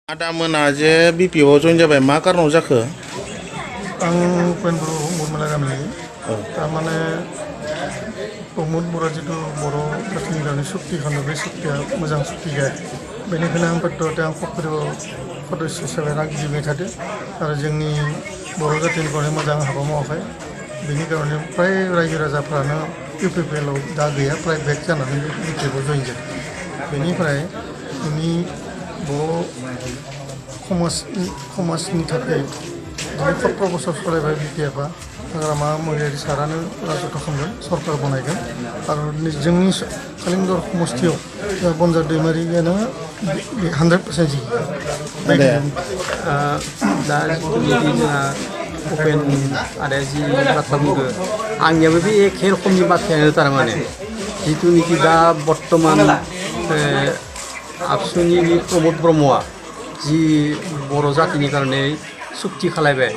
आदा मोना जे बिपिअ जइन जाबाय मा कारनाव जाखो? आं उपेन बर' मुरमाला गामिनि थारमाने प्रमद बर' जितु बर' जाथिनि गावनि सुक्ति खालामो बे सुक्तिया मोजां सुक्ति जाया बेनिखायनो आं प्रत्येकते आं कक्रियाव सदस्य हिसाबै रागिबाय थादों आरो जोंनि बर' जाथिनि गावनि मोजां हाबा मावाखै बेनि कारणे फ्राय रायजो राजाफ्रानो इउपिपिएलआव दा गैया फ्राय बेक जानानै बिपिएफआव जइन जादों बेनिफ्राय जोंनि बर' समाजनि थाखाय दिनै 17 बोसोर सलायबाय बिपिएफआ हाग्रामा महिलारि सारानो राजत्व खालामगोन सरकार बनायगोन आरो जोंनि कालिंगर समस्तियाव बनजार दैमारियानो 100% जियो दा जोंहा उपेन आरो जि बाथ्रा बुंदो आंनियाबो बे एखे रोखोमनि बाथ्रायानो थारमाने जिथुनिखि दा बर्तमान आबसुनि प्रमद ब्रह्मआ जि बर' जातिनि कारणे सुक्ति खालायबाय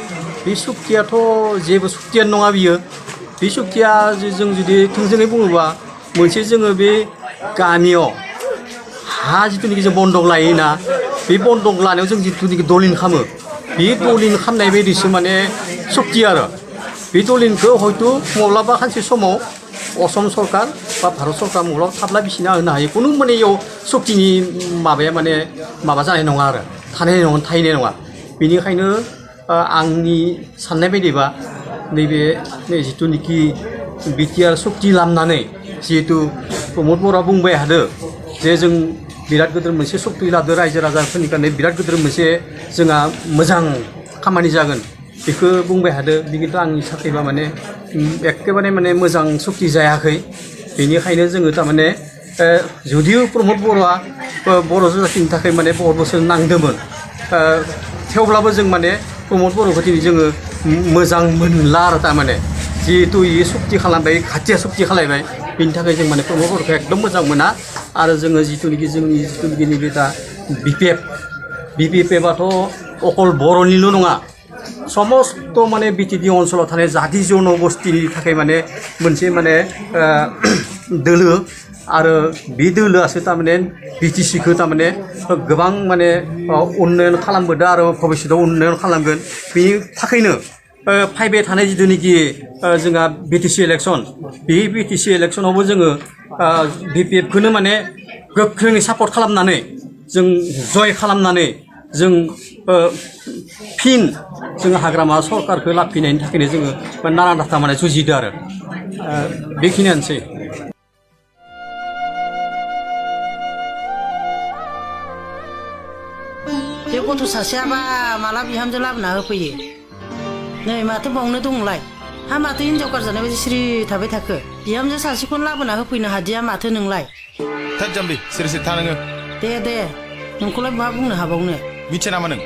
बे सुक्तियाथ' जेबो सुक्तियानो नङा बियो बे सुक्तिया जों जुदि थोंजोङै बुङोबा मोनसे जोङो बे गामियाव हा जिथुनिखि जों बन्दक लायोना बे बन्दक लानायाव जों जिथुनिखि दलिन खालामो बे दलिन खालामनाय बायदिसो माने सुक्ति आरो बे दलिनखौ हयथ' माब्लाबा सानसे समाव असम सरकार बा भारत सरकार माब्लाबा थाब्ला बिसिना होनो हायो खुनु माने इयाव सुक्तिनि माबाया माने माबा जानाय नङा आरो थाहैनाय नङा बेनिखायनो आंनि साननाय बायदिबा नैबे जिथुनिखि बिटिआर सुक्ति लामनानै जिहेतु प्रमद बर'आ बुंबाय हादो जे जों बिराद गिदिर मोनसे सुक्ति लादो रायजो राजाफोरनि कारणे बिराद गिदिर मोनसे जोंहा मोजां खामानि जागोन बेखौ बुंबाय हादो बेखिन्थु आंनि थाखायबा माने एखेबारे माने मोजां सुक्ति जायाखै बेनिखायनो जोङो थारमाने जुदिও प्रमद बर'आ बर' जातिनि थाखाय माने बहुत बोसोर नांदोंमोन थेवब्लाबो जों माने प्रमद बर'खौ दिनै जोङो मोजां मोनला आरो थारमाने जिहेतु इयो सुक्ति खालामबाय खाथिया सुक्ति खालायबाय बेनि थाखाय जों माने प्रमद बर'खौ एकदम मोजां मोना आरो जोङो जिथुनिखि जोंनि नैबे दा बिपिएफआथ' अकल बर'निल' नङा समस्त माने बिटिडि ओनसोलाव थानाय जाति जनगोष्ठीनि थाखाय माने मोनसे माने दोलो आरो बे दोलोआसो थारमाने बिटिसिखौ थारमाने गोबां माने उन्नयन खालामबोदों आरो भबिष्यतआव उन्नयन खालामगोन बेनि थाखायनो फैबाय थानाय जिथुनिखि जोंहा बिटिसि इलेक्सन बे बिटिसि इलेक्सनावबो जोङो बिपिएफखौनो माने गोख्रोङै सापर्ट खालामनानै जों जय खालामनानै जों फिन जोङो हाग्रामा सरकारखौ लाफिनायनि थाखायनो जोङो नारा नाथा माने जुजिदों आरो बेखिनियानोसै बे गथ' सासेयाबा माला बिहामजो लाबोना होफैयो नै माथो बावनो दंलाय हा माथो हिनजाव गारजानाय बायदि सिरि थाबाय थाखो बिहामजो सासेखौनो लाबोना होफैनो हादिया माथो नोंलाय थोद जाम्बि सिरि सिरि था नोङो दे नोंखौलाय मा बुंनो हाबावनो मिथिया नामा नों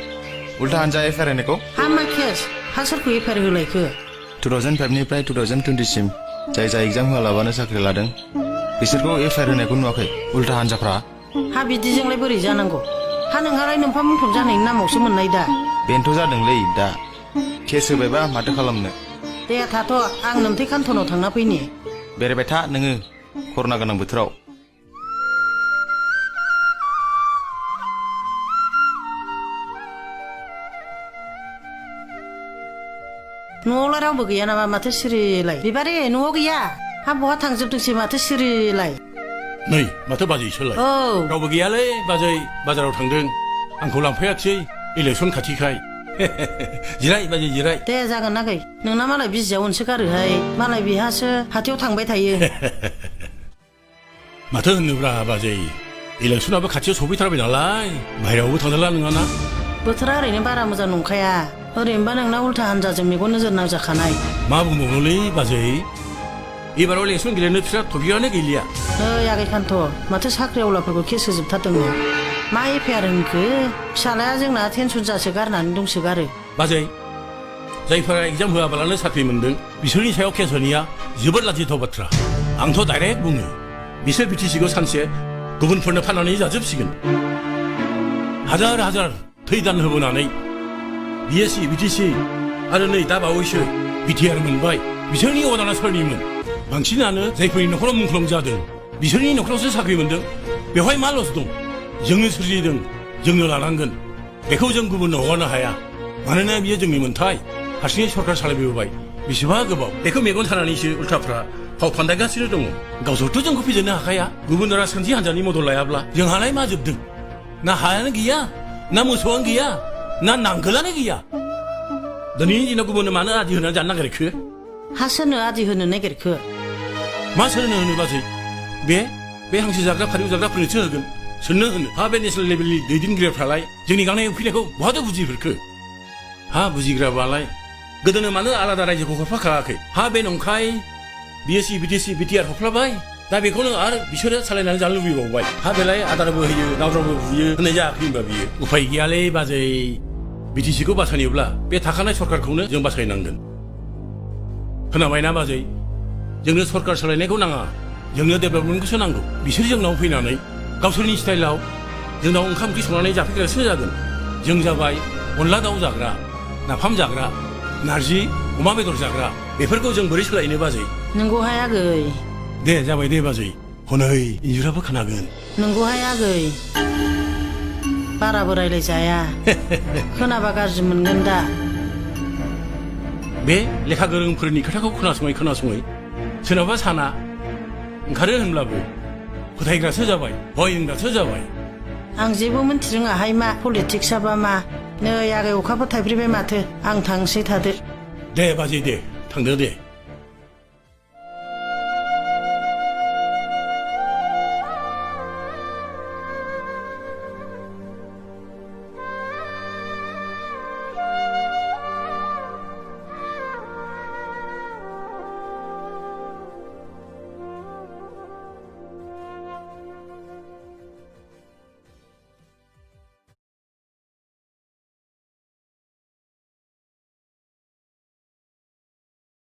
उल्था हानजा एफआइआर होनायखौ हा मा केस हा सोरखौ एफआइआर होलायखो 2005निफ्राय 2020 सिम जाय एग्जाम होआलाबानो साख्रि लादों बिसोरखौ एफआइआर होनायखौ नुवाखै उल्था हानजाफ्रा हा बिदिजोंलाय बोरै जानांगौ हा नोंहालाय नोमफा मुंख्लं जानायनि नामावसो मोननाय दा बेनोथ' जादोंलै दा केस होबायबा माथो खालामनो दे थाथ' आं नोमथै कान्टनाव थांना फैनि बेरायबाय था नोङो कर'ना गोनां बोथोराव न'आवलाय रावबो गैया नामा माथो सिरिलाय बिबारे न'आव गैया हा बहा थांजोबदोंसै माथो सिरिलाय नै माथो बाजैसोलाय औ रावबो गैयालै बाजै बाजाराव थांदों आंखौ लांफैयाखिसै इलेक्सन खाथिखाय जिराय बाजै जिराय दे जागोन नागै नोंना मालाय बिजियाव अनसोगारोहाय मालाय बिहासो हाथायाव थांबाय थायो माथो होनोब्रा बाजै इलेक्सनाबो खाथियाव सफैथारबाय नालाय बाहेरायावबो थांदोंला नोङाना बोथोरा ओरैनो बारा मोजां नंखाया ओरैनोबा नोंना उल्था हानजाजों मेगन नोजोर नांजाखानाय मा बुंबावनोलै बाजै एबाराव इलेक्सन गेलेनो फिसा टपिकआनो गैलिया ओइ आगै कान्थ माथो साख्रि आवलाफोरखौ केस होजोबथारदोंनो मा एफआइआर होनखो फिसालाया जोंना टेनसन जासो गारनानै दंसोगारो बाजै जायफोरा एग्जाम होआबालानो साख्रि मोन्दों बिसोरनि सायाव केस होनाया जोबोद लाजिथाव बाथ्रा आंथ' डाइरेक्ट बुङो बिसोर बिटिसिखौ सानसे गुबुनफोरनो फाननानै जाजोबसिगोन हाजार थै दान होबोनानै बिएससि बिटिसि आरो नै दा बावैसो बिटिआर मोनबाय बिसोरनि अदाना सोरनिमोन बांसिनानो जायफोरनि न'खराव मुंख्लं जादों बिसोरनि न'खरावसो साख्रि मोन्दों बेवहाय मा लस दं जोंनो सोरजिदों जोंनो लानांगोन बेखौ जों गुबुननो हगारनो हाया मानोना बियो जोंनि मोन्थाय हारसिङै सरकार सालायबोबाय बेसेबा गोबाव बेखौ मेगन सानानैसो उल्थाफ्रा फाव फान्दायगासिनो दङ गावसोरथ' जोंखौ फेजेननो हाखाया गुबुन राजखान्थि हान्जानि मदद लायाब्ला जोंहालाय मा जोबदों ना हायानो गैया ना मोसौआनो गैया ना नांगोलानो गैया दिनैनि दिनाव गुबुननो मानो आदि होनानै जानो नागिरखो हा सोरनो आदि होनो नागिरखो मा सोरनो होनो बाजै बे हांसो जाग्रा फारिउ जाग्राफोरनोसो होगोन सोरनो होनो हा बे नेसनेल लेभेलनि दैदेनगिरिफ्रालाय जोंनि गांनाय उखैनायखौ बहाथो बुजिफोरखो हा बुजिग्राबालाय गोदोनो मानो आलादा रायजोखौ हरफाखायाखै हा बे नंखाय बिएसि बिटिसि बिटिआर हरफ्लाबाय दा बेखौनो आरो बिसोरो सालायनानै जानो लुबैबावबाय हा बेलाय आदारबो होयो नावद्राबो बुयो होननाय जायाखै होनबा बियो उफाय गैयालै बाजै बिटिसिखौ बासायनोब्ला बे थाखानाय सरकारखौनो जों बासायनांगोन खोनाबायना बाजै जोंनो सरकार सोलायनायखौ नाङा जोंनो डेभेलपमेन्टखौसो नांगौ बिसोर जोंनाव फैनानै गावसोरनि स्टाइलाव जोंनाव ओंखाम ओंख्रि संनानै जाफैग्रासो जागोन जों जाबाय अनला दाउ जाग्रा नाफाम जाग्रा नारजि अमा बेदर जाग्रा बेफोरखौ जों बोरै सोलायनो बाजै नंगौहाय आगै दे जाबाय दे बाजै हनै इन्जुराबो खोनागोन नंगौहाय आगै बाराबो रायलाय जाया खोनाबा गाज्रि मोनगोन दा बे लेखा गोरोंफोरनि खोथाखौ खोनासङै सोरनाबा साना ओंखारो होनब्लाबो फोथायग्रासो जाबाय भय होनग्रासो जाबाय आं जेबो मिन्थिरोङाहाय मा पलिटिक्सआबा मा नै आगै अखाफोर थाइफ्रिबाय माथो आं थांसै थादो दे बाजै दे थांदो दे